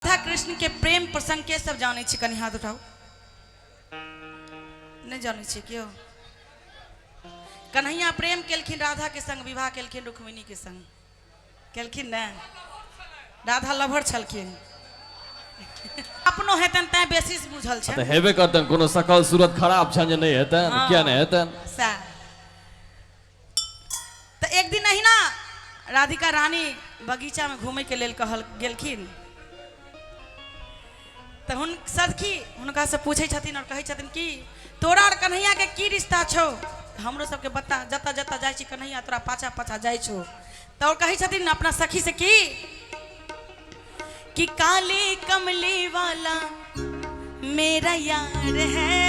राधा कृष्ण के प्रेम प्रसंग के सब जानै छी कनि हाथ उठाउ नहि जानै छी केओ कन्हैया प्रेम केलखिन राधा के संग विवाह केलखिन रुक्मिणी के संग केलखिन ने राधा लभर छलखिन अपनो हेतनि तैं बेसी बुझल तऽ छै हेबे करतनि कोनो सकल सूरत खराब छनि जे नहि हेतनि हँ। किया नहि हेतनि सएह तऽ एक दिन अहिना राधिका रानी बगीचामे घूमयके लेल कहल गेलखिन तऽ हुन सखी हुनकासँ पूछै छथिन आओर कहै छथिन कि तोरा आओर कन्हैयाके की रिश्ता छौ हमरो सबके बता जतऽ जतऽ जाइ छी कन्हैया तोरा पाछा पाछा जाइ छौ तऽ ओ कहै छथिन अपना सखी से की कि काली कमली वाला मेरा यार है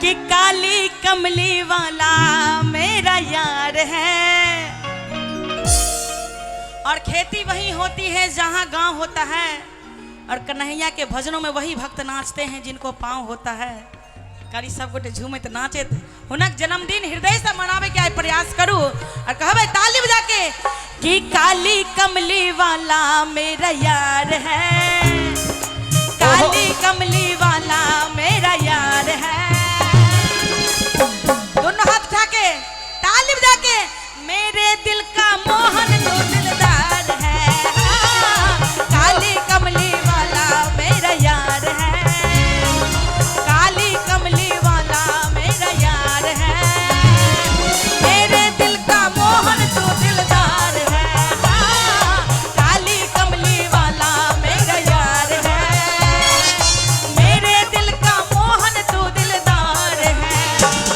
कि काली कमली वाला मेरा यार है और खेती वही होती है जहाँ गांव होता है और कन्हैया के भजनों में वही भक्त नाचते हैं जिनको पाँव होता है करी सब गोटे झूमैत नाचैत हुनक जन्मदिन हृदय से मनावे के आइ प्रयास करू और कहबै ताली बजा के कि काली कमली वाला मेरा यार है काली कमली वाला मेरा यार है दोनों हाथ उठा के ताली बजा के मेरे दिल का मोहन तो दिलदार है हाँ, काली कमली वाला मेरा यार है काली कमली वाला मेरा यार है मेरे दिल का मोहन तो दिलदार है हाँ, काली कमली वाला मेरा यार है मेरे दिल का मोहन तू दिलदार है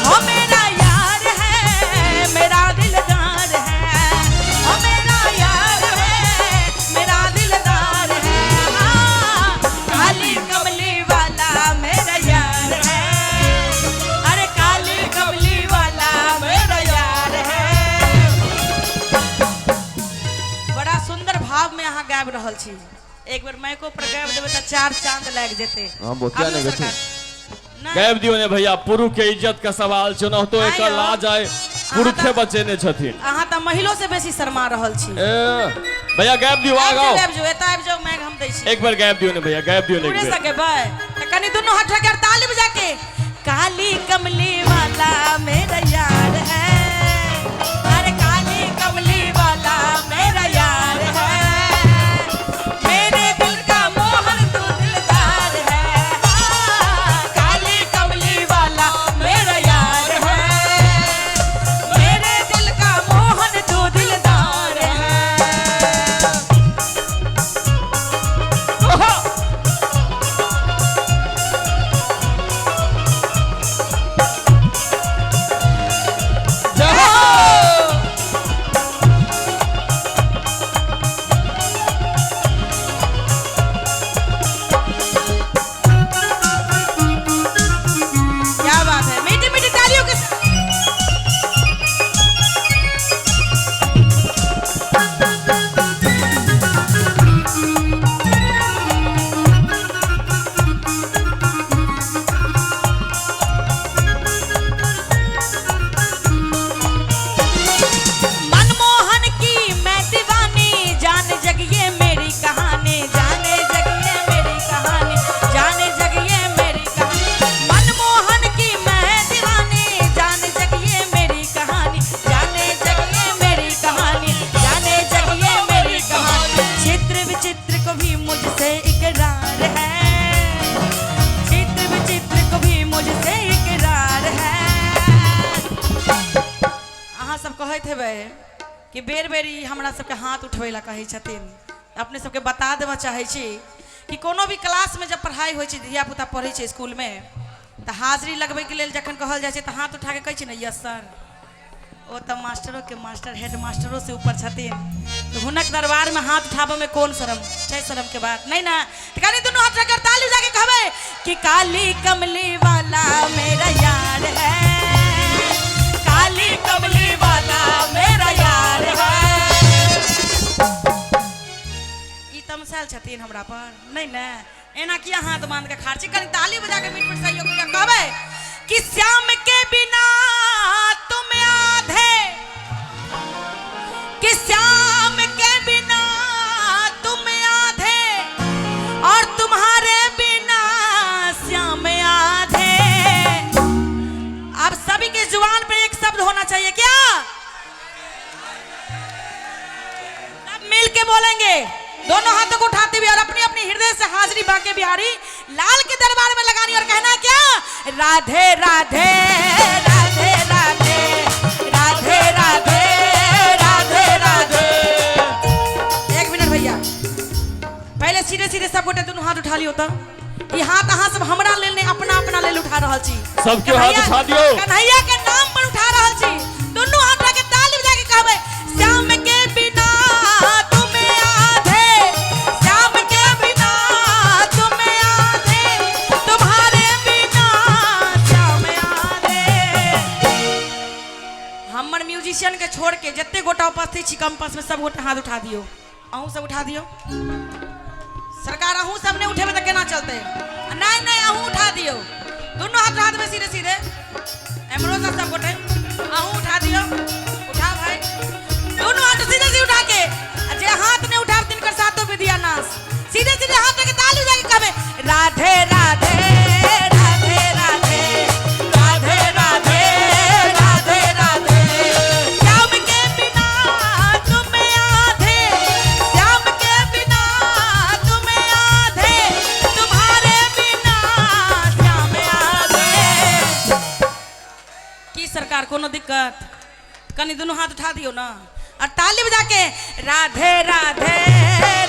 हो मेरा यार है मेरा दिलदार है हो मेरा यार है मेरा दिलदार है हाँ, काली कमली वाला मेरा यार है अरे काली कमली वाला मेरा यार है बड़ा सुंदर भाव में अहाँ गाबि रहल छी एक बेर माइको पर गाबि देबै तऽ चार चांद लागि जेतै हाँ, बोकिया आबियौ नहि गै छै। सरकार। नहि, गाबि दियौ ने भैया पुरुष के इज्जत के सवाल छै ओनाहितो एकर आइयो। लाज आइ पुरुषे बचेने छथिन अहाँ तऽ महिलो से बेसी शर्मा रहल छी ए भैया गाबि दियौ आबि आगाओ जाउ आबि जाउ एतऽ आबि जाउ माइक हम दै छी एक बेर गाबि दियौ ने भैया गाबि दियौ ने एक पूरे बेर सकेबै तऽ कनि दुनू हाथ उठा के ताली बजा के काली कमली वाला मेरा यार है अरे काली कमली वाला मेरा यार है मेरे दिल का मोहन तू दिलदार है हाँ, काली कमली वाला मेरा यार है मेरे दिल का मोहन तू दिलदार है जय हो! क्या बात है मीठी मीठी तालियों के साथ मनमोहन की मैं दीवानी जान जगिए मेरी कहानी जाने जगिए मेरी कहानी जाने जगिए मेरी कहानी मनमोहन की मैं दीवानी जान जगिए मेरी कहानी जाने जगिए मेरी कहानी जाने जगिए मेरी कहानी चित्र विचित्र को भी मुझसे इकरार है चित्र विचित्र को भी मुझसे इकरार है अहाँ सब कहैत हेबै कि बेर बेर ई हमरा सबके हाथ उठबै लए कहै छथिन अपने सबके बता देबऽ चाहै छी कि कोनो भी क्लासमे जब पढ़ाइ होइ छै धियापुता पढ़ै छै स्कूलमे तऽ हाजिरी लगबैके लेल जखन कहल जाइ छै तऽ हाथ उठाके कहै छै ने यस सर ओ तऽ मास्टरोके मास्टर हेड मास्टरोसँ ऊपर छथिन तऽ हुनक दरबारमे हाथ उठाबऽमे कोन शरम छै शरमके बात नहि ने तऽ कनि दुनू हाथ उठाके ताली बजाके कहबै कि काली कमली वाला मेरा यार है काली कमली वाला मेरा यार है ई तमसायल छथिन हमरा पर नहि ने एना किया हाथ बांध के खाड़ छी कनि ताली बजा के मीट मीट सहयोग करियौ कहबै कि श्याम के बिना तुम आधे कि श्याम के बिना बोलेंगे, दोनों हाथों को उठाते हुए और अपनी अपनी हृदय से हाजिरी बांके बिहारी लाल के दरबार में लगानी और कहना क्या, राधे राधे राधे राधे राधे राधे राधे राधे। एक मिनट भैया, पहले सीधे सीधे सब गोटे दोनों हाथ उठा लियो। तो ई हाथ अहाँ सब हमरा लेल नहीं, अपना अपना लेल उठा रहल छी। सबके हाथ कन्हैया- उठा दियौ। कन्हैया के नाम पर उठा रहल छी। दोनों हाथ उठा के ताली बजा के कहबै, श्याम के बिना तुम आधे, श्याम के बिना तुम आधे, तुम्हारे बिना श्याम आधे। हमर म्यूजिशियन के छोड़ के जते गोटा उपस्थित छी कैंपस में, सब गोटा हाथ उठा दियो। अहूँ सब उठा दियो। सरकार, अहूँ सब नहीं उठेबै तऽ केना चलतै? नहीं नहीं, अहूँ उठा दियो। दोनों हाथ उठा देबै सीधे सीधे। एमरो से सब गोटे अहूँ उठा दियो। उठा भाई, दोनों हाथ सीधे सीधे उठा के। आ जे हाथ नहीं उठाब तिनकर सातो विद्या नाश। सीधे सीधे हाथ उठा के ताली बजा के कहबै, राधे राधे राधे राधे राधे राधे राधे राधे। श्याम के बिना तुम आधे, श्याम के बिना तुम आधे, तुम्हारे बिना श्याम आधे। की सरकार, कोनो दिक्कत? कनी दुनू हाथ उठा दियो ना और ताली बजा के राधे राधे।